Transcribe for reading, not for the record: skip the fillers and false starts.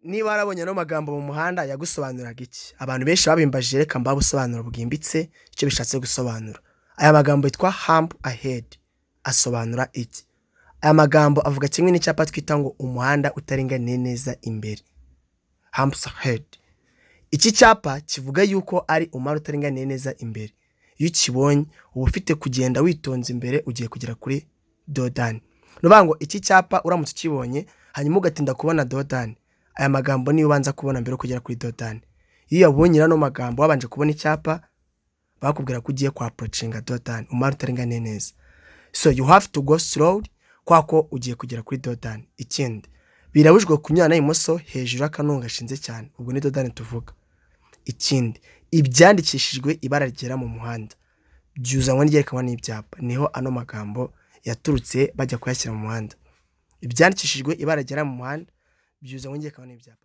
Niba warabonye ano magambo mu muhanda, yagusobanuraga iki? Abantu benshi babimbajije, reka mbahe ubusobanuro bwimbitse icyo bishatse gusobanura. Aya magambo yitwa "hump ahead" asobanura iki? Aya magambo avuga kimwe n'icyapa twita ngo umuhanda utaringaniye neza imbere, humps ahead. Iki cyapa kivuga yuko ari umuhanda utaringaniye neza imbere. Iyo ukibonye, uba ufite kugenda witonze imbere, ugiye kugera kuri dodani. Ni ukuvuga ngo iki cyapa uramutse ukibonye, hanyuma ugatinda kubona dodani, aya magambo niyo ubanza kubona mbere yo kugera kuri dodani. Iyo uyabonye ano magambo wabanje kubona icyapa, bakubwira ko ugiye kwa approachinga dodani, umuhanda utaringaniye neza. So you have to go slowly kubera ko ugiye kugera kuri dodani. Ikindi, birabujijwe kunyurana imoso hejuru y'akanunga gashinze cyane, ubwo ni dodani tuvuga. Ikindi, ibyandikishijwe ibara ryera mu muhanda byuzanwa n'iryerekanwa n'ibyapa. Niho ano magambo yaturutse bajya kuyashyira mu muhanda. Ibyandikishijwe ibara ryera mu muhanda byuzanwa n'iryerekanwa n'ibyapa.